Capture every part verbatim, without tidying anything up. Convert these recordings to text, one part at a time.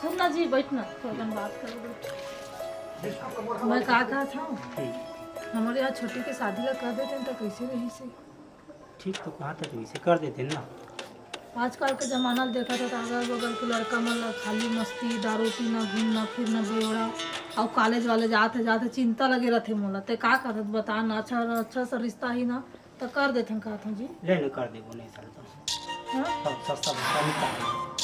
सुन ना जी, बैठ ना, थोड़ा कन बात कर, बैठ। मैं का कहत हूँ, हम्म। हमारे यहाँ छोटी के शादी ला कर देते हैं तो कैसे रही से? ठीक तो कहा था, तुम इसे कर देते ना। आजकल के जमाना ल देखा था, तो अगल बगल के लड़का मन ला खाली मस्ती, दारू पीना, घूमना फिरना, बेवड़ा, और कॉलेज वाले जाते जाते चिंता लगे रहते मोला। ते का करत बता ना, अच्छा अच्छा सा रिश्ता ही ना, तो कर देथन कहत हूँ जी। ले ले, कर देबो, नहीं साल तो। हाँ? तब सस्ता सस्ता निकाल।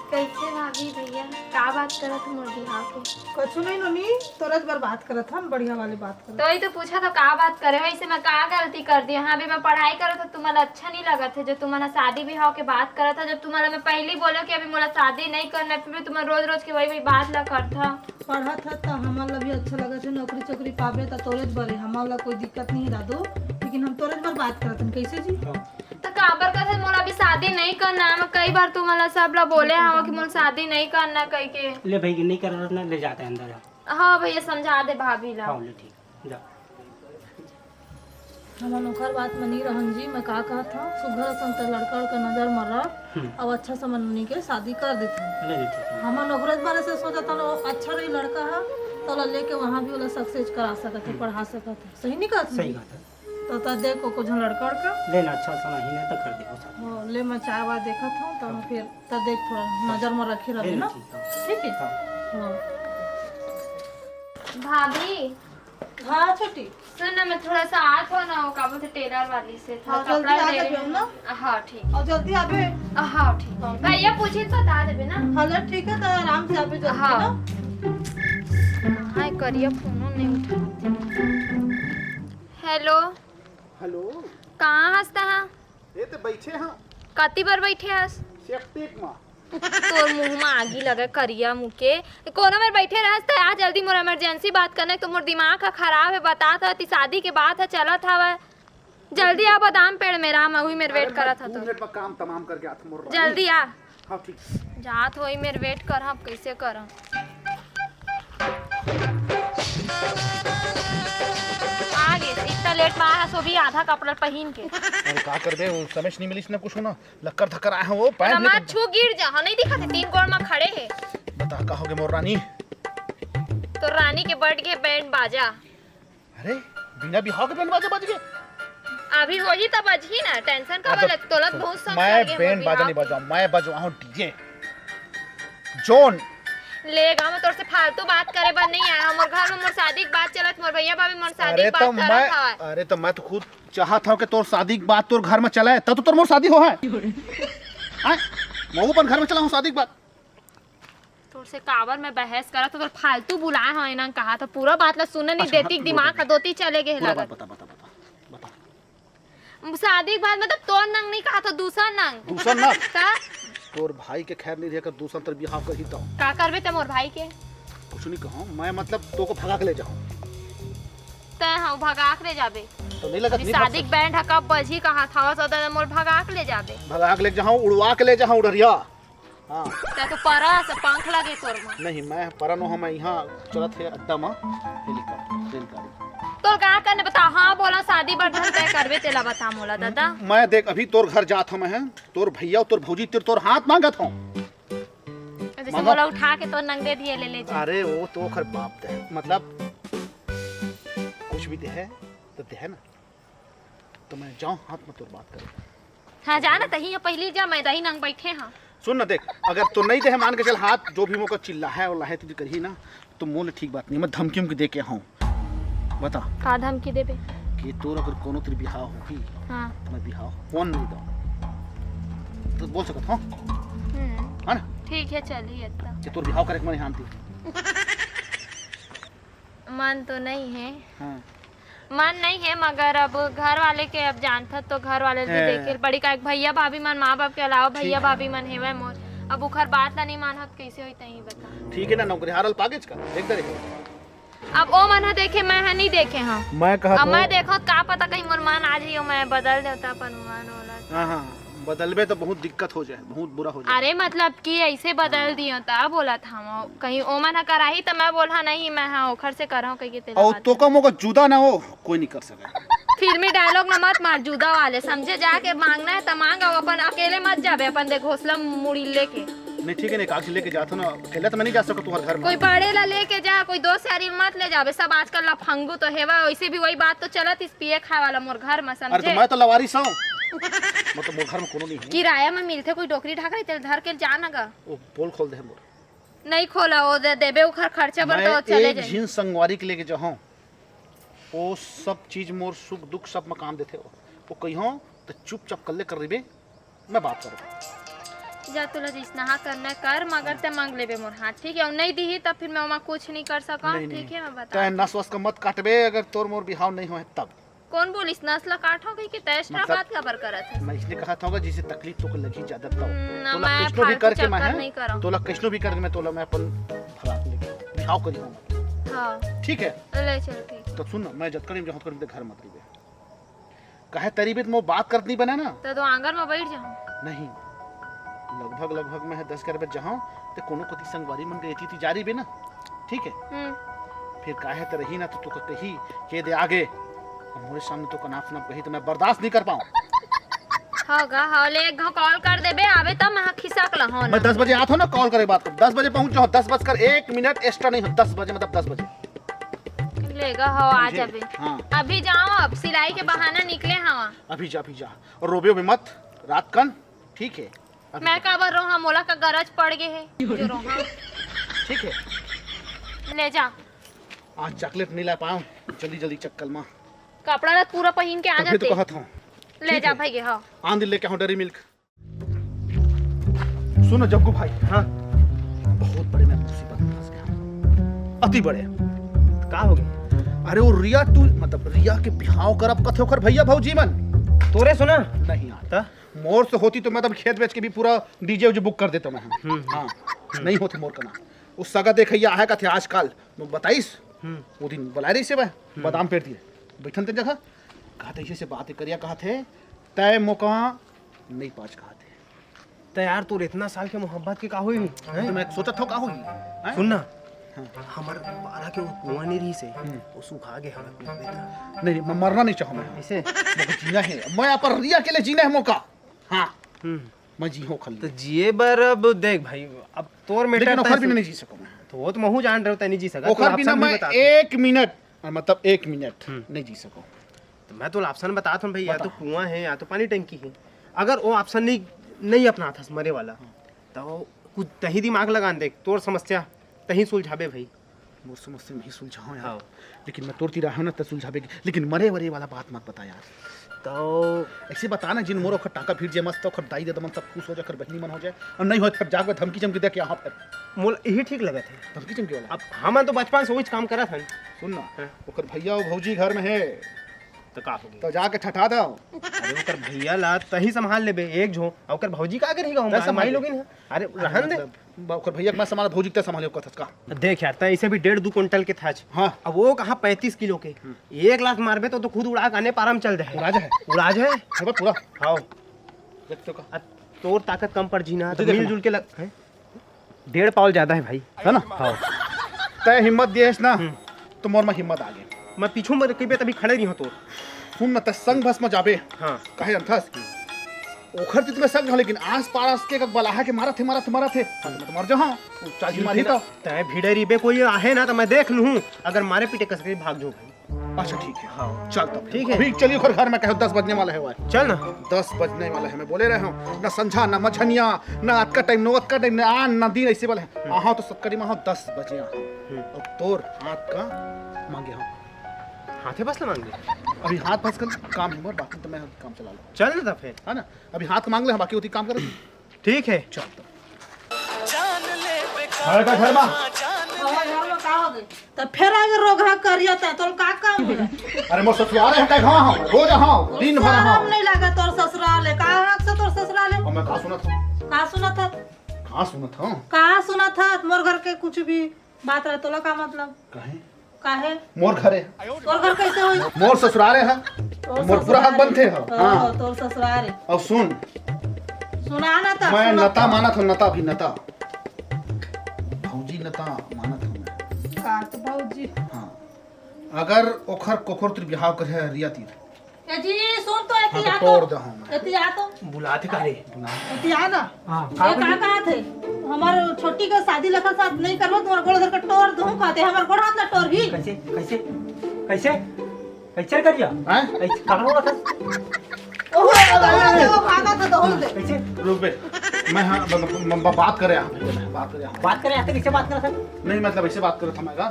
कैसे भाभी भैया, का बात करत हो मोर बिहाव के? कछु नहीं नोनी, तोरज बर बात करत हन, बढ़िया वाली बात करत। तो ही तो पूछा तो का बात करे, वैसे मैं का गलती कर दी? हाँ, अभी मैं पढ़ाई करत हो, तुम्हारा अच्छा नहीं लगत है जो तुम्हारा शादी बिहाव के बात करत है, जब तुम्हारा मैं पहले बोलो कि अभी मोला शादी नहीं करना है, फिर भी तुम्हारा रोज रोज के वही वही बात ला करत है। पढ़त ह त हमन ला भी अच्छा लगत है, नौकरी चौकरी पाबे त तोरेज बरे, हमन ला कोई दिक्कत नहीं है दादू, लेकिन हम तोरेज बर बात करत हन, कैसे जी? तो काबर कहत मोला अभी शादी नहीं करना है? मैं कई बार तुमन ला सब ला बोले हव कि मोला शादी नहीं करना कह के। ले भाई, नहीं करना, ले जाते हैं अंदर। हाँ भैया, समझा दे भाभी ला। हाँ, ले ठीक, जा। हमन ओखर बात म नहीं रहन जी, मैं का कहत हूँ, सुघर असन ते लड़का लड़का नजर म रख, हम्म। अब अच्छा समझ नहीं के शादी कर देते हैं। नहीं, नहीं, ठीक है। हमन ओकरे बारे से सोचत हन, वो अच्छा रही लड़का है, तो ओला लेके वहाँ भी ओला सक्सेस करा सकत है, हम्म। पढ़ा सकत है, सही नहीं कहत हूँ सही जी? बात है। तो त देखो कुछ लड़का लड़का। ले ना, अच्छा सा नहीं ना तो कर दे वो साथ। हाँ, ले मैं चार बार देखत हूँ, तो हाँ। फिर त देख थोड़ा नजर में रखे ले रहे ना, ना। ठीक है। ठीक है? हाँ। हाँ। भाभी। हाँ छोटी। सुन ना, मैं थोड़ा सा आत हो ना, वो का बोलते टेलर वाली से थोड़ा हाँ, जल्दी कपड़ा आ ले जाबे रही हम ना। हूँ। हाँ, ठीक। और जल्दी आबे। हाँ, ठीक। हाँ। भैया पूछी तो बता देबे ना। हाँ, ले ठीक है, तो आराम से आबे जल्दी हाँ। ना। हाँ, करिया फोनो नहीं उठा। हेलो। हेलो। कहाँ हस तहाँ? ए, ते बैठे हाँ। कति बर बैठे हस? सेप्टिक मा। तोर मुंह मा आगी लगे, करिया मुंह के। कोनो मेर बैठे रहस त आ जल्दी, मोर इमरजेंसी बात करना है, तो मोर दिमाग ह खराब है। बता था, ती शादी के बात ह, चलत हवय। जल्दी आ, बादाम पेड़ मेरा, मैं वही मेर अरे, वेट मैं करत दू हतो। मिनट में काम तमाम करके आत मोर रानी। जल्दी आ। हाँ, ठीक। जात होई मेर वेट कर, हम कैसे करम? आ गे, इतना लेट में आया, सो भी आधा कपड़ा पहिन के। अरे का करबे, वो समझ नहीं मिलिस ना कुछ ना, लक्कर धक्कर आया है वो, पैंट ना लेकर मत छू, गिर जा, हाँ, नहीं दिखा थे, तीन गोड़ में खड़े है। बता, का हो गे मोर रानी? तो रानी के बैठ गए बैंड बाजा। अरे, बिना बिहाव के बैंड बाजा बज गे? अभी वही तो बजही ना, टेंशन का हाँ, तो वाला, तोला सुन, बहुत शौक मैं चढ़ गया बैंड मोर बाजा नहीं बिहाव के। बजाऊं, मैं बजवाऊं डीजे। जोन। ले गा, मैं तोर से फालतू बात करे बर नहीं आया हूँ। मोर घर में मोर शादी के बात चलत, मोर भैया भाभी मोर शादी अरे के तो बात करत मैं, हवय। अरे तो मैं तो खुद चाहत हूँ कि तोर शादी के बात तोर घर में चले, तब तो तोर मोर शादी हो है। हाँ? मैं अपन घर में चला हूँ शादी के बात। तोर से काबर मैं बहस करत हूँ, तोर फालतू बुलाए हवं, एनंग कहा था, पूरा बात ला सुनने नहीं अच्छा, देती, हाँ, दिमाग बोल, का दोती चले गए पूरा बात लगत। बता, बता, बता, बता। शादी के बाद मतलब तोर नंग नहीं कहा था, दूसर नंग। दूसर नंग? का? तोर भाई के खैर नहीं रहे, अगर दूसर तर बिहाव करही तो। का करबे ते मोर भाई के? कुछ नहीं कहूँ मैं, मतलब तो को भगा के ले जाऊँ। तै हाँ भगा के ले जाबे। तो नहीं लगत, अभी नहीं शादी भाग के बैंड हा कब बजही कहा था, सो तो मोर भगा के ले जाबे। भगा के ले जाऊँ, उड़वा के ले जाऊँ उड़रिया। हाँ। तै तो परा से पंख लगे तोर में। नहीं, मैं परा नो हूँ, मैं यहाँ चलत हे अड्डा में हेलीकॉप्टर, रेलगाड़ी। तोर का करने बता? हाँ बोला, शादी बर धन तय करबे, तेला बता मोला दादा। मैं देख, अभी तोर घर जात हूँ मैं, हैं? तोर भैया, तोर भौजी, तेरे तोर हाथ मांगत हूँ। जैसे मांगा? मोला उठा के तोर नंगदे दिए ले, ले जा। अरे वो तो ओखर बाप दे, मतलब कुछ भी दे है तो दे है ना। तो मैं जाऊँ हाथ में तोर बात करे। हाँ, जा ना, तही पहली जा, मैं दही नंग बैठे हाँ। सुन ना, देख, अगर तो नहीं दे है, मान के चल हाथ, जो भी मोका चिल्ला है और लाहे तुझे करही ना, तो मोल ठीक बात नहीं, मैं धमकी उमकी दे के हूँ। बता। का धमकी देबे? कि तोर अगर कोनो तेरे बिहाव होही, हाँ। तो मैं बिहाव कौन नहीं दो, तो बोल सकत हूँ। हम्म। है ना? ठीक है, चलिए इतना। कि तोर बिहाव करे के मन हानती। मन तो नहीं है। हाँ। मन नहीं है, मगर अब घर वाले के अब जानथत तो घर वाले भी हैं। देखे बड़ी का, एक भैया भाभी मन, माँ बाप के अलावा ठीक भैया है। भाभी मन हेवय मोर। अब उखर बात ला नहीं मानत, कैसे होई तही बता। ठीक है ना, नौकरी हारल पागेच का, देख दे रे। अब ओ मन ह देखे, मैं ह नहीं देखे हाँ। मैं कहत अब मैं हूँ। देखो का पता कहीं मोर मन आ जाइयो, मैं बदल देवता अपन मन वाला। हाँ, हाँ, बदलबे तो बहुत दिक्कत हो जाए, बहुत बुरा हो जाए। अरे मतलब कि ऐसे बदल हाँ। दियो त बोला था हम, कहीं ओ मन ह कराही त मैं बोला नहीं, मैं हाँ ओखर से कराऊँ कह के तेला और बात। तो का मोका जुदा ना हो, कोई नहीं कर सके। फिल्मी डायलॉग ना मत मार, जुदा वाले समझे, जाके मांगना है त मांग, अब अपन अकेले मत जाबे, अपन देख घोसला मुड़ी लेके। नहीं, ठीक है, नहीं, कागज लेके जात हो ना, अकेले तो मैं नहीं जा सकता तुम्हारे घर में। कोई बड़े ला लेके जा, कोई दोस्त यारी मत ले जाबे, सब आजकल लफंगू तो हेवा। वैसे भी वही बात तो चलत इस पिए खाए वाला मोर घर में, अरे तो समझे? मैं तो लवारिस हूँ, मतलब मोर घर में कोनो नहीं है। किराया में मिलथे कोई डोकरी ढाकरी, तेल धर के जा ना गा। वो पोल खोल दे मोर। नहीं खोला, वो दे देबे, ओखर खर्चा बर मैं तो चले एक जाए। झिन संगवारी के लेके जाहूँ, वो सब चीज मोर सुख दुख सब में काम देथे। वो कहियो तो चुपचाप कल्ले कर रहिबे, मैं बात करबो। जा, तोला जइसनहा करना है कर, मगर ते मांग लेबे मोर हाथ, ठीक है? और नहीं दीही तब फिर मैं ओमा कुछ नहीं कर सकूं, नहीं, ठीक नहीं। है? मैं बता तै नस वस का मत काटबे, अगर तोर मोर बिहाव नहीं होए तब। कौन बोलिस नस ला काटो कही के तै extra मतलब, बात काबर करत है? मैं इसलिए कहा था होगा, जिसे तकलीफ तो को लगी ज्यादा तब। हम्म, तोला मैं कइसनो भी फालतू करके मैं चक्कर है, नहीं करूं। तोला कइसनो भी करके मैं तोला मैं अपन भरा लेके बिहाव करी हूँ। हाँ। ठीक है? ले चल, ठीक। तो सुन ना, मैं जतका नहीं जहाँ कर घर मत रहिबे। कहे तरी भी तो मोर बात करत नहीं बने ना। तो, तो आंगन में बैठ जाऊं। नहीं, लगभग, लगभग मैं दस ग्यारह बजे जहाँ, ते कोनो कोती संगवारी मन के एती, एती जा रही बे ना, ठीक है? हम्म। फिर काहे ते रही ना, तो तू कही, "ये दे आगे।" अब मोरे सामने तो कनाफ ना कही, तो मैं बर्दाश्त नहीं कर पाऊँ। होगा, हो ले, एक घाव कॉल कर देबे, आबे तब मैं खिसक ला, हो ना। मैं दस बजे आत हूँ ना, कॉल करे बात कर। दस बजे पहुँच जाओ, दस बजकर एक मिनट extra नहीं हो, दस बजे, मतलब दस बजे। लेगा, हो, आ समझे? जाबे। हाँ। अभी जाओ, अब सिलाई के बहाना निकले हवा। अभी जा, अभी जा। और रोबे ओबे मत, रात कन, ठीक है? अभी मैं जा। काबर रोहा, मोला का गरज पड़ गे है, जो रोहा। ठीक है। ले जा। आज चॉकलेट नहीं ला पाऊँ, जल्दी जल्दी चक्कर में। कपड़ा ला पूरा पहिन के आ तभी तो जाते। कहत हूँ। ले ठीक जा है। भाई, हाँ। आंधी लेके आऊँ डेयरी मिल्क। सुनो जग्गू भाई। हाँ। बहुत बड़े मैं मुसीबत में फंस गया हूँ। अति बड़े। का हो गया? अरे वो रिया, तू मतलब रिया के बिहाव करब कथे ओकर भैया भौजी मन। तोरे सुना? नहीं यार। त? मोर से होती तो मैं तब खेत बेच के भी पूरा डीजे उजे बुक कर देता मैं। हम्म। हाँ। हम्म। नहीं होती मोर कना। उस सगा देखैया आहे कथे आजकल। मैं बताइस। हम्म। वो दिन बुलाए रही से मैं। हम्म। बादाम पेड़ दिए। बैठन ते जगह। कहते ऐसे से बात करिया कहते। तय मोका नहीं पाँच कहा थे। त यार, तोर इतना साल के मोहब्बत के का होई? हैं? तो मैं सोचत हूँ, का होई? हैं? सुन ना, हाँ। हमर पारा के वो कुआं नहीं रही से, हम्म। वो सुखा गए हमें पीबे त। नहीं, नहीं, मैं मरना नहीं चाहूँ मैं। ऐसे? मोका जीना है। मैं यहाँ पर रिया के लिए जीना है मोका। हाँ। हम्म। मैं जी हूँ खाली। तो जिए बर अब देख भाई, अब तोर matter लेकिन तय ओखर बिना सुन। नहीं जी सकूँ मैं। तो वो तो महू जान रहे हो, तय नहीं जी सका। ओखर तोर बिना option भी मैं बता दे। एक मिनट, मतलब एक मिनट बता। हम्म। नहीं जी सकूँ। तो मैं तो option बतात हूँ भाई, या बता। तो कुआं है या तो पानी टंकी है। अगर वो option नहीं, नहीं अपनाथस मरे वाला, हाँ। तो कुछ तही दिमाग लगान देख, तोर समस्या तही सुलझाबे भाई। मोर समस्या नहीं सुलझाओ यार। हाँ। लेकिन मैं तोर तीर आहूँ ना, त सुलझाबे की। लेकिन मरे वरे वाला बात मत बता यार। तो ऐसे बता ना, जिन मोर ओखर टाका फिर जे मस्त, ओखर दाई ददा मन सब खुश हो जाए, ओखर बहिनी मन हो जाए, और नहीं हो फिर जाके धमकी चमकी दे के यहाँ फिर। मोला यही ठीक लगत है। धमकी चमकी वाला? अब हमन तो बचपन से वही काम करत हन। सुन ना, हाँ। ओकर भैया और भौजी घर में है। तो का हो गया? तो जाके ठठा दो। अरे ओकर भैया ला तही संभाल लेबे एक झो, और ओकर भौजी का करी गाँव में? संभाल माई ले। लोगिन है। अरे अरे रहन दे। मतलब, बा-, ओकर भैया के मैं संभाल, भौजी के तय संभाले ओकर थस का? देख यार, तय ऐसे भी डेढ़ दू कुंटल के थाच। हाँ। अब वो कहाँ पैंतीस किलो के? हम्म। एक लात मारबे तो, तो खुद उड़ा के आने पारा में चल दे। उड़ा जाए? उड़ा जाए। अरे पूरा। हाँ। देख तो का? अब तोर ताकत कम पड़ जी ना, तो दे देख ना। मिलजुल के लग, हैं? डेढ़ पाव ज्यादा है भाई। है ना? हाँ। तय हिम्मत दिए ना, हम्म। तो मोर में हिम्मत आ गई। मैं पीछू में कहीं पे तभी खड़े नहीं हो तो। सुन ना, तय संग भस में जाबे। हाँ। काहे अंथस? ओखर तीर में संग हो, लेकिन आस पास के का बलाहा के मारत हे, मारत हे, मारत हे। हाँ, तो मैं तो मर जाऊँ। चाची मारी तो। तय भिड़े रिबे कोई आहे ना, तो मैं देख लूँ। अगर मारे पीटे कस के भाग जाओ भाई। अच्छा, ठीक है। हाँ। चल तब। ठीक है। अभी चलिए, घर, घर में कहो, दस बजने वाला है भाई। चल ना। दस बजने वाला है, मैं बोले रहे हूँ, ना संझा, ना मझनिया, ना अतका टाइम, ना अतका टाइम, ना आन, ना दिन, ऐसे वाला है। हम्म। आहा तो सतकड़ी में आहा, दस बजे आहा। हम्म। और तोर हाथ का मांगे हम। हाथे बस ना मांगे। अभी हाथ बस कर काम है मोर, बाकी तो मैं काम चला लूँ। चल ना फिर। है ना, अभी हाथ मांग ले, बाकी होती काम कर। ठीक है। चल तो। घर का घर में। घर में का हो गए? तब फिर आगे रोगहा करिया ता, तोर का काम है? अरे मोर ससुराल है, कहाँ हो? रोज हाँ, दिन भर हाँ। शरम नहीं लगा तोर ससुराल है, कहाँ हक से तोर ससुराल है? और मैं कहाँ सुनत हूँ? कहाँ सुनत है? कहाँ सुनत हूँ? कहाँ सुनत है? मोर घर के कुछ भी बात रहे, तोला का मतलब? काहे? काहे? मोर घरे। तोर घर कैसे होई? मोर ससुरारे है। तोर मोर पूरा हक ससुरारे। बनते है। ओ, हाँ। तोर ससुरारे। और सुन। सुना ना ता, मैं सुना नता ता। मानत हूँ, नता भी नता। भौजी नता मानत हूँ मैं। का तो भौजी? हाँ। अगर ओखर कोखर तीर बिहाव करे है रिया तीर। ए जी, सुन तो, एती हाँ, तो आ तो। तोड़ दे हम। एती आ तो। बुलाते का रे? बुला। एती आ ना। हाँ, ए, का का बोली? कहा थे? हमर छोटी के शादी लखन साथ नहीं करबो, तुम्हार गोड़ धर के टोर दूं कहते, हमर गोड़ हाथ ला टोर ही। कैसे, कैसे, कैसे, कैसे करिया? हैं? कैसे करो था? ओहो, अरे, अरे, अरे। वो भागा था दौड़ दे। कैसे? रुक बे, मैं हाँ, ब-, ब-, ब-, बात करे यहाँ, बात करे यहाँ। बात करे यहाँ, कैसे बात करे सर? नहीं, मतलब ऐसे बात करे था मैं का,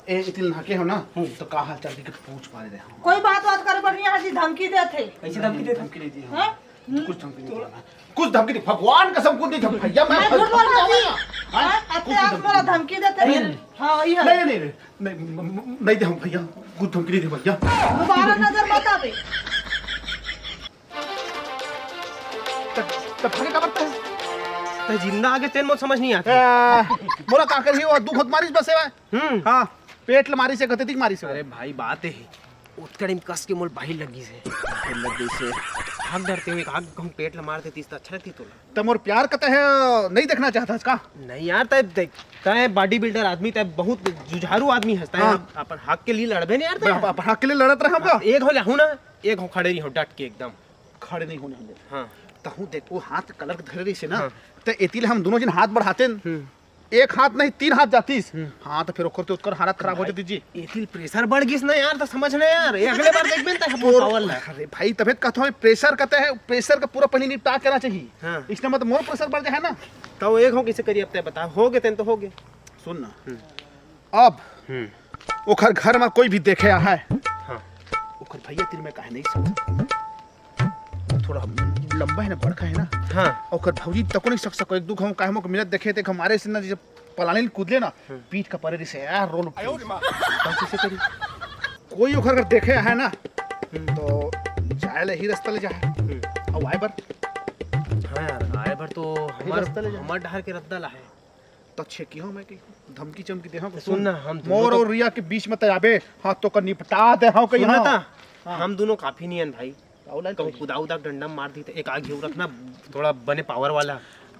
ए, इतिल नाके हो ना, हम्म। तो का हाल चाल के पूछ पा रहे हो? कोई बात बात करे बढ़िया जी धमकी देत हे। कैसे धमकी देत हे? धमकी नहीं दी हम। हाँ? कुछ धमकी नहीं दिया मैं। कुछ धमकी नहीं, भगवान कसम कुछ नहीं धमकी भैया, मैं मैं झूठ बोल रहा हूँ। हाँ? हाँ? अत्ते कुछ आप धमकी मोला नहीं। धमकी देते नहीं, हैं। नहीं। हाँ, वही है। नहीं, नहीं, नहीं, नहीं, म-, म-, नहीं दे हम भैया, कुछ धमकी नहीं दे भैया। दोबारा नजर मत आवे। त, त भागे का बरता है? त जिंदा आगे तेन मोर समझ नहीं आता। ए, मोला का करही, वो दू घोत मारिस बस है। हम्म। हाँ, पेट ल मारिस है, गते दिक मारिस है। अरे भाई, बात है, ओतका टाइम कस के मोर बाहिर लग गिस हे। बाहिर लग गिस हे। भाग डरते हुए, एक आग कहूँ पेट ल मार देतीस त अच्छा लगती तोला। त मोर प्यार कते हे, नहीं देखना चाहता हस का? नहीं यार, तय देख, तय बॉडी बिल्डर आदमी, तय बहुत जुझारू आदमी हस, तय हाँ। अपन हक के लिए लड़बे नहीं यार, तय। अपन हक के लिए लड़त रहे हम का? एक हो लहू ना, एक हो खड़े रही हो डट के एकदम। खड़े नहीं होने हम। हाँ। तहूँ देख, वो हाथ कलर के धरे रही से ना, हाँ। त एती ले हम दोनों जन हाथ बढ़ाते न। हम्म। एक हाथ नहीं, तीन हाथ जातीस। हम्म। हाँ, त फिर ओकर तो ओकर हालत खराब हो भाई, जाती जी। एती प्रेशर बढ़ गिस ना यार, त समझ ना यार, ये अगले बार देखबे न त हम तोर, पावर ला। अरे भाई, तबे त कहत हूँ, प्रेशर कहते हैं, प्रेशर का पूरा पहले निपटा के आना चाहिए। हाँ। इसने मत मोर प्रेशर बढ़ जाए ना। त वो एक हो कैसे करिए, अब तय बता, हो गए तेन तो हो गए। सुन ना, हम्म। अब हम्म। ओकर घर में कोई भी देखे है, हाँ। ओकर भैया तीर में काहे नहीं सकता? थोड़ा लंबा है ना, बड़का है ना। हाँ। ओकर भौजी तको नहीं सक सको, एक दू घाव काहे मोके मिलत देखे थे, हमारे से ना जब पलानी कूद ले ना, हम्म। पीठ का परे से यार रोल उठ गई। तब कैसे करी? कोई ओकर अगर देखे है ना, हम्म। तो जाए ले ही रास्ता ले जाए। हम्म। अब आए बर। हाँ यार, आए बर तो यही हमार, रास्ता ले जाए। हमार डहर के रद्दा ला है। त छेकी हूँ मैं कि धमकी चमकी दे हूँ। सुन ना, हम दोनों मोर तो और रिया के बीच में तय आबे, हाँ, तो का निपटा दे हूँ कहीं, सुन ना हाँ। ता, हाँ। हम दोनों काफी नियन भाई। अउ लाइन कहूँ तो कुदा उदा डंडा मार दी त एक आग घेऊ रखना, थोड़ा बने पावर वाला।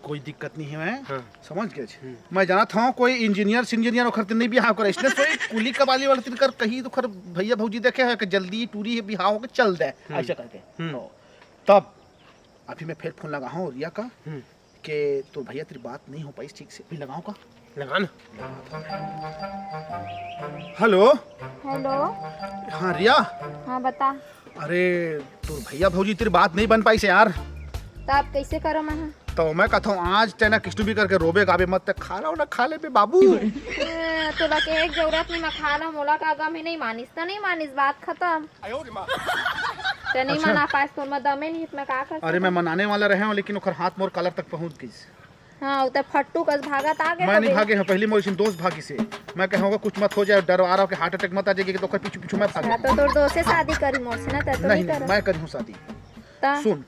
कोई दिक्कत नहीं है, मैं हाँ। समझ गए। हम्म। मैं जानत हूँ कोई इंजीनियर सिंजीनियर ओखर तीर नहीं बिहाव करे, इसने सोई कुली कबाली वाले तीर कर कहीं तो खर भैया भौजी देखे है कि जल्दी टूरी है बिहाव होके चल दे, हम्म। ऐसा करके। हम्म। तो तब अभी मैं फिर फोन लगा हूँ रिया का हम्म। के तोर भैया तेरी बात नहीं हो पाई ठीक से, अभी लगाओ का? लगा ना। हेलो। हेलो। हाँ रिया। हाँ बता। अरे तोर भैया भौजी तेरी बात नहीं बन पाई से यार। त आप कैसे करो मैं? तो मैं कहता हूँ आज तेना किस्टू भी करके रोबे गाबे मत, ते खा लो ना खा ले बे बाबू। ए, तोला के एक जरूरत नहीं, मैं खा ला, मोला का गम है, नहीं मानिस त नहीं मानिस, बात खत्म। ते नहीं अच्छा। मना पास, तोर में दमे नहीं, मैं का कर अरे सकत मैं हूँ? मनाने वाला रहे हूँ, लेकिन ओकर हाथ मोर कॉलर तक पहुँच गई। हाँ, उ ते फट्टू कस भागत आ गए मैं नहीं होगे। भागे हूँ, पहली मोर इसन दोस्त भागी से। मैं कहूँगा कुछ मत हो जाए, डरवा रहा हूँ कि हार्ट अटैक मत आ जाएगी, तो ओकर पीछू पीछू मैं भागू। हाँ, तो तोर दोस्त से शादी करी मोर से ना, ते तो नहीं, नहीं नहीं, करा। मैं करी हूँ शादी। ता? सुन,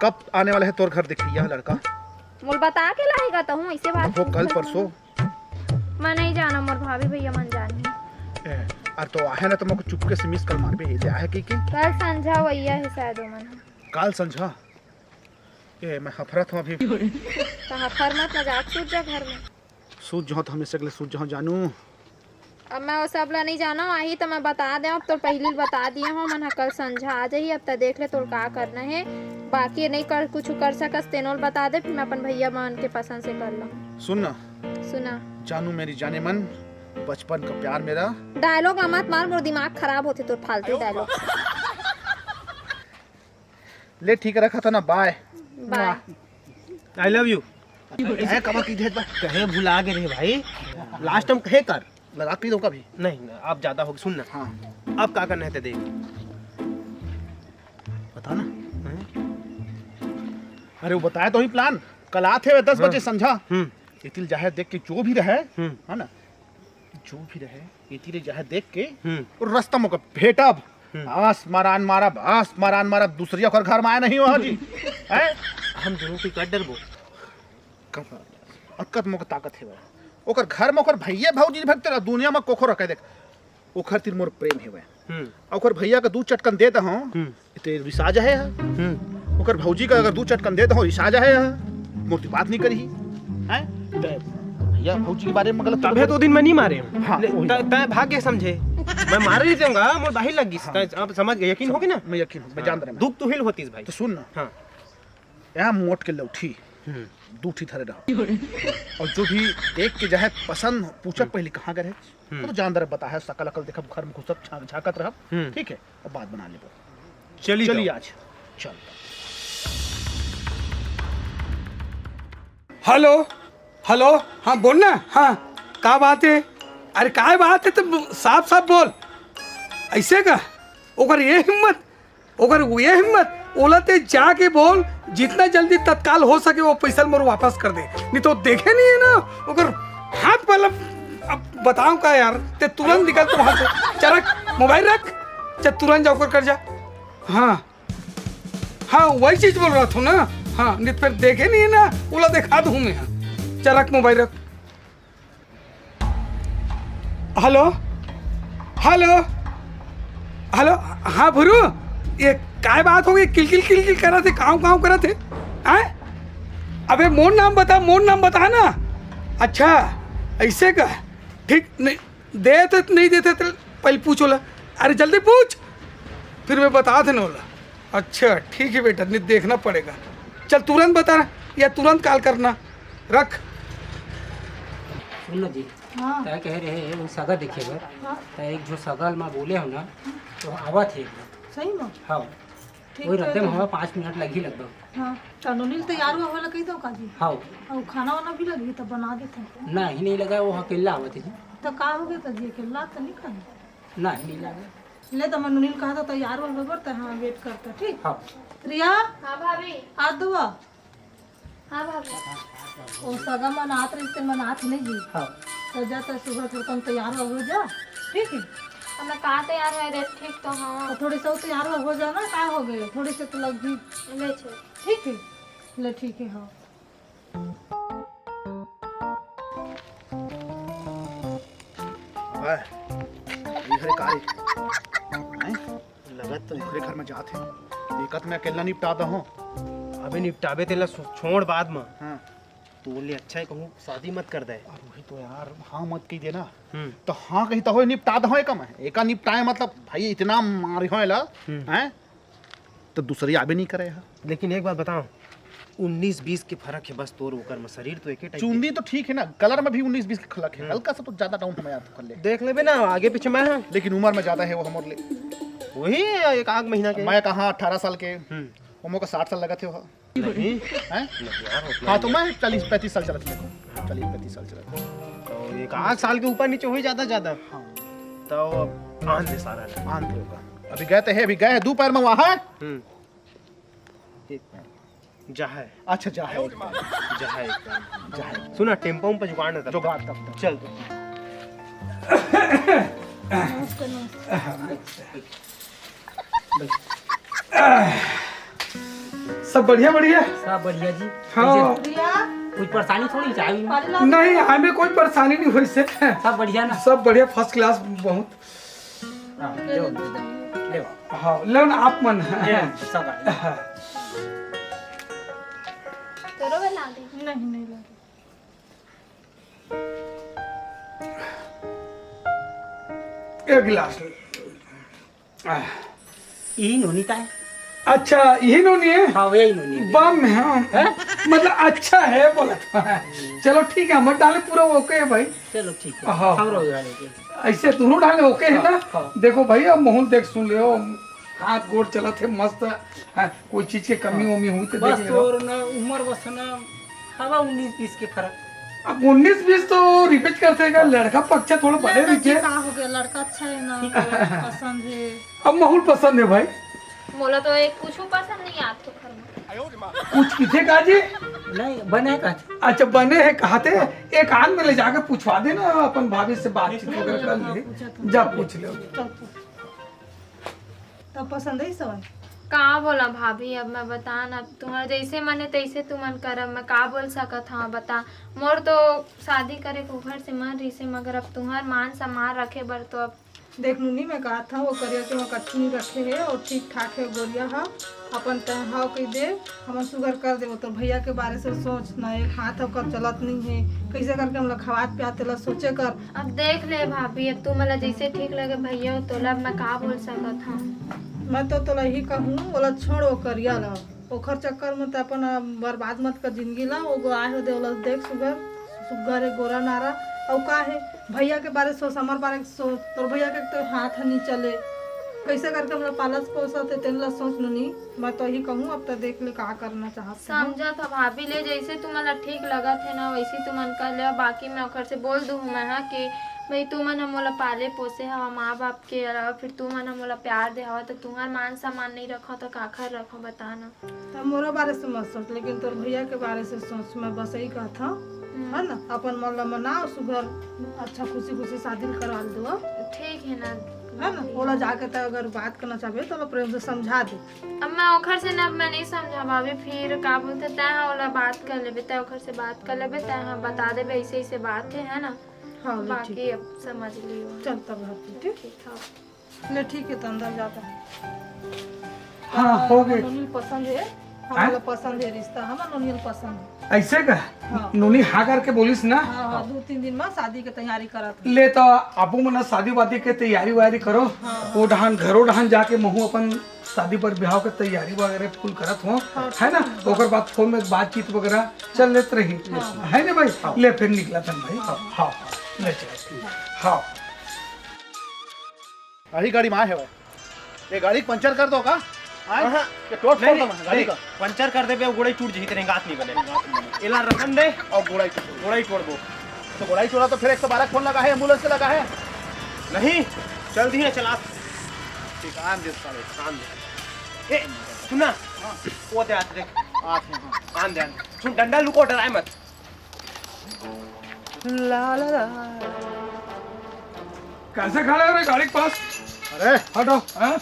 कब आने वाला है तोर घर देखिया लड़का? मोल बता के लाएगा तो हूँ, ऐसे बात अब वो नहीं कल करता परसों। हूँ। मैं नहीं जाना, मोर भाभी भैया मन जानी। ए, अरे तो आहे ना तो मोको चुपके से मिस कॉल मारबे, ये आहे कि, कि? कल संझा वैया है शायद ओमन। काल संझा? ए, मैं हफरत हूँ अभी। तो हफर मत ना, जाके सूत जा घर में। सूत जाओ तो हमेशा के लिए सूत जाओ जानू। अब मैं वो सब ला नहीं जाना, आही तो मैं बता दे, अब तो पहली बता दिए हूँ, मन ह कल संझा आ जाही, अब तो देख ले तोर का करना है, बाकी नहीं कर, कुछ कर सकस तेनोल बता दे, फिर मैं अपन भैया मन के पसंद से कर लूँ। सुन ना। सुना। जानू मेरी जाने मन, बचपन का प्यार मेरा। डायलॉग ला मत मार, मोर दिमाग खराब होते तोर फालतू डायलॉग। ले ठीक रखा था ना, बाय। बाय। I love you। ए, कमा की देत बा? कहे भुला गे रे भाई, लास्ट टाइम कहे कर। लगा पी दो कभी। नहीं, नहीं, अब ज्यादा हो गया, सुन ना। हाँ। अब का करना है ते देख। बता ना। हैं? अरे वो बताया तो ही प्लान, कल आते हुए दस हाँ। बजे संझा। हम्म। इतिल जाहे देख के जो भी रहे, हम्म। है ना, जो भी रहे, एती ले जाहे देख के हम्म। और रास्ता में ओकर भेटब। हम्म। आस मारान मारब, आस मारान मारब, दूसरी ओकर घर में आए नहीं हो जी। हैं? हम दोनों की कर डरबो। कर, अतकत मोके ताकत हेवय। ओकर घर में ओकर भैया भौजी भर तेरा दुनिया में कोखो रखे देख। ओखर तीर मोर प्रेम हेवय। हम्म। ओकर भैया के दू चटकन दे दहूं, हम्म। ते रिसा जाहे ह। हम्म। ओकर भौजी का अगर दू चटकन दे दहूं, रिसा जाहे ह। मोर ती बात नहीं करी। हैं? ते भैया भौजी के बारे में गलत तभे तो दिन में नहीं मारे हम। हाँ, ले, वही। त-, तय भाग्य समझे। मैं मारे नहीं दूंगा, मोर बाहिर लग गई। हाँ। तय अब समझ गए, यकीन हो गया ना? मैं यकीन हूँ, मैं हाँ। जान रहा हूँ। दुख तो हिल होतीस भाई। तो सुन ना। हाँ। या मोट के लौठी। दू ठी धरे रहा। और जो भी देख के जाहे पसंद, पूछब पहली कहाँ गए रहे, वो तो जानदार बताहे, सकल अकल देखब, घर में घुसब, झांकत रहब। ठीक है, अब बात बना लेबो। चली चली आज। चल। Hello, hello. हाँ, बोल ना। हाँ, का बात है? अरे, काय बात है? तो साफ साफ बोल। ऐसे का? ओकर ये हिम्मत, ओकर ये हिम्मत। ओला ते जाके बोल, जितना जल्दी तत्काल हो सके वो पैसा मोर वापस कर दे, नहीं तो देखे नहीं है ना, ओकर हाथ पहले। अब बताऊं का यार, ते तुरंत निकल तू वहां से। चल रख, मोबाइल रख, चल तुरंत जा, ओकर कर जा। हाँ, हाँ, वही चीज बोल रहा था ना। हाँ, नहीं तो फिर देखे नहीं है ना, ओला दिखा दूं मैं। चल रख, मोबाइल रख। Hello, hello, hello. हाँ भुरू, ये काय बात हो गई? किलकिल किलकिल करा थे, काव काव करा थे। हैं? अबे मोर नाम बता, मोर नाम बता ना। अच्छा, ऐसे का? ठीक नहीं, देते तो नहीं देते तो पहले पूछो ला। अरे जल्दी पूछ, फिर मैं बता देने वाला। अच्छा ठीक है बेटा, नहीं देखना पड़ेगा। चल तुरंत बता, या तुरंत कॉल करना। रख। सुन ना जी, हाँ। तय कहे रहे हे, वो सगा देखे बर। हाँ। तय एक जो सगा मा बोले हो ना, तो आवत है। सही में? हाँ। ठीक वही तो रहते है। हमारा पाँच मिनट लगी लगभग। हाँ, तो नोनी ल तैयार हुआ होला कही दो का जी? हाँ। और खाना वाना भी लगी तो बना देते हैं। नहीं, नहीं लगा, वो अकेला आवत है जी। तो का हो गया तो जी, अकेला तो नहीं खाए? नहीं, नहीं लगा। ले तो मैं नोनी ल कहा था तैयार हुआ बराबर, तो हाँ वेट करता, ठीक? हाँ। रिया। हाँ भाभी। आ दुआ। हाँ भाभी। ओ सगा मनात रहिस ते मनात नहीं जी। हाँ। तो जा तो सुबह थोड़ा कम तैयार हो, हो जा, ठीक है? अब मैं कहाँ तैयार हो रहे, ठीक तो हाँ। तो थोड़ी सा तैयार हो, हो जा ना, का हो गए, थोड़ी से तो लग भी। ले छो। ठीक है, ले ठीक है, हाँ। वाह, ये घरे का रे? हैं? लगत तो ओकरे घर में जात हे। एकत में अकेला निपटा दहो। अबे निपटाबे तेला सो-, छोड़ बाद में। हाँ। तो बोले अच्छा है कहूँ शादी मत कर दे। अब वही तो यार, हाँ मत कही देना। हम्म। तो हाँ कही तो हो निपटा दहो एक में। एका निपटाए मतलब भाई इतना मारी हो एला, हम्म। हैं? तो दूसरी आबे नहीं करे है। लेकिन एक बात बताओ, उन्नीस बीस के फर्क है बस तोर ओकर में, शरीर तो एके टाइप चुंदी के। तो ठीक है ना, कलर में भी उन्नीस बीस के फर्क है, हम्म। हल्का सा तो ज्यादा डाउन हम याद कर ले। देख लेबे ना, आगे पीछे मैं हूँ। लेकिन उम्र में ज्यादा है वो हमर ले। वही एक आध महीना के। मैं कहाँ अठारह साल के, हम्म। ओमो का साठ साल लगत है वो। नहीं। हैं? नहीं यार, उतना हाँ, तो नहीं। मैं चालीस पैंतीस साल चलत है, चालीस पैंतीस साल चलत है। तो एक आध साल के ऊपर नीचे हो ही ज्यादा ज्यादा। हाँ। तो आन दे सारा। आन दे होगा। अभी गए तो है, अभी गए हैं, दोपहर में वहाँ है। हम्म। एक पैर। जा है। अच्छा, जा है, एक पैर। जा है, एक पैर। जा है। सुना, टेम्पो में जुगाड़ ना तब। जुगाड़ तब तक। चल तो। सब बढ़िया, बढ़िया? सब बढ़िया जी। हाँ। कैसे? बढ़िया। कुछ परेशानी थोड़ी चाही? पानी ला। नहीं, हमें कोई परेशानी नहीं हुई से। सब बढ़िया ना? सब बढ़िया, फर्स्ट क्लास, बहुत। हाँ, ले लो। ले लो। हाँ, लो ना, आप मन। ले लो, सब आ गया। हाँ। तोरो बना दे। नहीं, नहीं लगे। एक गिलास। आह। यही नोनी का है। अच्छा, यही नोनी है? हाँ, यही नोनी है। बम है, हाँ। हैं? मतलब, अच्छा है बोला था। चलो, ठीक है, मत डाले, पूरा ओके है भाई। चलो, ठीक है। हाँ। हम लोग डालेंगे। ऐसे दोनों डाले ओके है हाँ, ना? हाँ। देखो भाई, अब माहौल देख सुन ले, हाथ गोड़ चलत है मस्त, हाँ, कोई चीज के कमी हाँ। वमी हुई तो बस देख ले। तोर ना उम्र बस ना हवा उन्नीस बीस के फर्क। अब उन्नीस बीस तो रिपीट करते हैं, लड़का पक्ष थोड़ा बड़े ना, ना जी, रहिथे। का हो गया, लड़का अच्छा है ना, ठीक है। पसंद है। अब माहौल पसंद है भाई। मोला तो एक कुछ पसंद नहीं आता घर में। कुछ किथे का जी? नहीं, बने का। अच्छा, बने है कहते, एक आन में ले जाके पूछवा देना, अपन भाभी से बातचीत वगैरह कर ले। हाँ, पूछा था। जा पूछ ले। चल पूछ। तब पसंद है सवाल। का बोला भाभी, अब मैं बता ना, तुम्हार जैसे मन है तैसे तुमन करब, मैं का बोल सकत हूँ बता। मोर तो शादी करे के ऊपर से मन रहिसे, मगर अब तुम्हार मान सम्मान रखे बर तो अब देख नूनी, मैं कहा था वो करिया के वहाँ कट्ठू नहीं रखे है और ठीक ठाक है गोरिया हा, अपन तय हाव कह दे, हमन सुगर कर देबो। तोर भैया के बारे से सोच ना, एक हाथ ओकर चलत नहीं है, कैसे करके हम लोग खवात पियात तेला सोचे कर। अब देख ले भाभी, अब तू मला जैसे ठीक लगे भैया हो तोला, अब मैं का बोल सकत हूँ। मैं तो तोला ही कहूँ, ओला छोड़ ओ करिया ला। ओखर चक्कर में त अपन, आ, बर्बाद मत कर जिंदगी ला। ओ गो आए हो दे, ओला देख सुघर, सुघर हे गोरा नारा। अउ का हे, भैया के बारे सोच, हमर बारे सोच। तोर भैया के तो हाथ ह नी चले, कैसे करके हमला पालस पोसत हे, तेन ला सोच नोनी। मैं तो ही कहूँ, अब तो देख ले का करना चाहत हे। समझत ह भाभी, ले जैसे तुमन ला ठीक लगत हे ना, वैसे तुमन कर ले। बाकी मैं ओखर से बोल दूँ मैं, हाँ, कि भाई तुमन ह मोला पाले पोसे हवा, माँ बाप के अलावा फिर तुमन ह मोला प्यार दे हवा, तो तुहर मान सम्मान नहीं रखो तो काखर रखो, बता ना। त मोरो बारे से मत सोच, लेकिन तोर भैया के बारे से सोच। मैं बस यही कहत हूँ, हम्म। है ना, अपन मन ला मनाओ, सुघर अच्छा खुशी खुशी शादी करवा दो। ठीक है ना। है ना, ओला जाके त अगर बात करना चाहबे तो ओला प्रेम से समझा दे। अब मैं ओखर से ना, मैं नहीं समझा पाबे, फिर का बोलते तय हाँ ओला बात कर लेबे, तय ओखर से बात कर लेबे, तय हाँ बता देबे ऐसे ऐसे बात है, है ना। हाँ, ले बाकी ठीक। अब समझ लियो। चल तब घर पे, ठीक? ठीक, हाँ। ले ठीक है, तो अंदर जाता है। हाँ, हो गए। नोनी पसंद है, हैं? हमारा पसंद है रिश्ता, हमारा नोनी पसंद है। ऐसे का? हाँ। नोनी हाँ करके बोलिस ना? हाँ, हाँ, दो तीन दिन में शादी की तैयारी करत है। ले तो आपू मन शादी वादी के तैयारी वारी करो। हाँ। वो डहान, घरो डहान जाके महू अपन शादी पर ब्याह के तैयारी वगैरह फुल करत हो, हाँ, है ना? ठीक है। ओकर बाद फोन में बातचीत वगैरह चल लेत रही, हाँ। है ना भाई? हाँ। ले फिर निकला था भाई। हाँ। हाँ, हाँ, ले चल। हाँ। अही गाड़ी में आए हवय। ये गाड़ी पंचर कर दो का? आए? हाँ। ये टोट नहीं, फोड़ दो नहीं, गाड़ी नहीं, का। पंचर कर देबे, गोड़ई टूट जही, तेरे गात नहीं बने। एला रखन दे। और गोड़ई टूट। गोड़ई टूट दो। तो गोड़ई टूटा तो फिर एक सौ बारह फोन लगा है, एम्बुलेंस से लगा है। नहीं, चल दिए, चला। ठीक, आन दे साले। आन दे। ए, सुना। हाँ। वो दे, आते देख। आते हैं, हाँ। आन दे, आन दे। सुन, डंडा लुको, डराए मत। ला, ला, ला। कैसे खड़े हो रे गाड़ी के पास? अरे। हटो, हाँ?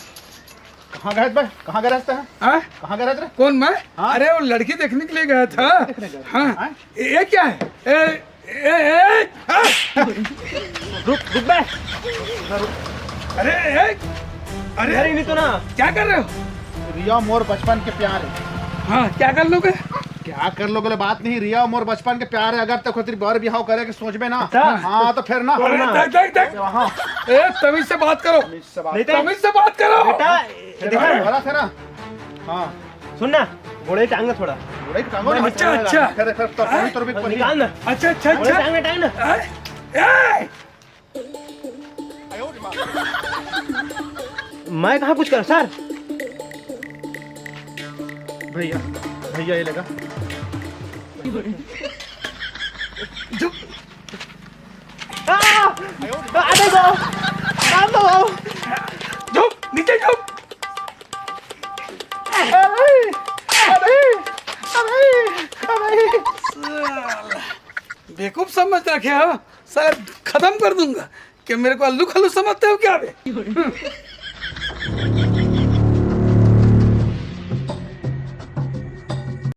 कहाँ गए थे बे? कहाँ गए रहते हैं? हाँ? कहाँ गए रहते रे? कौन, मैं? हाँ? अरे, वो लड़की देखने के लिए गया था। देखने गए थे? हाँ। हाँ? ये, ये क्या है? ए, ए, ए, हाँ? रुक, रुक बे। अरे, ए, अरे, अरे, नहीं तो ना। क्या कर रहे हो? रिया मोर बचपन के प्यार है। हाँ, क्या कर लोगे? क्या कर लोगे ले बात नहीं, रिया मोर बचपन के प्यार है। अगर तक तेरी बार बिहाव करे के सोचबे ना, अच्छा। हाँ, तो फिर ना। अरे, ना। देख, देख, देख। हाँ। ए, तमीज से बात करो। तमीज से बात नहीं तो करो। तमीज से बात करो। बेटा, फिर देखा ना? भला से ना। हाँ। सुन ना, गोड़े टांग ना थोड़ा। गोड़े टांगो ना। अच्छा, अच्छा। फिर, फिर तो हाँ? तोर भी निकाल ना। अच्छा, अच्छा, गोड़े अच्छा। टांग ना, टांग ना। ए, ए। मैं कहाँ कुछ कर सर? भैया, भैया ये लगा। झुक। आ! आ, देखो। काम तो हो। झुक, नीचे झुक। अरे, अरे, अरे, अरे। साला, बेवकूफ समझ रखे हो? साला खत्म कर दूंगा। क्या मेरे को अल्लू खल्लू समझते हो क्या बे?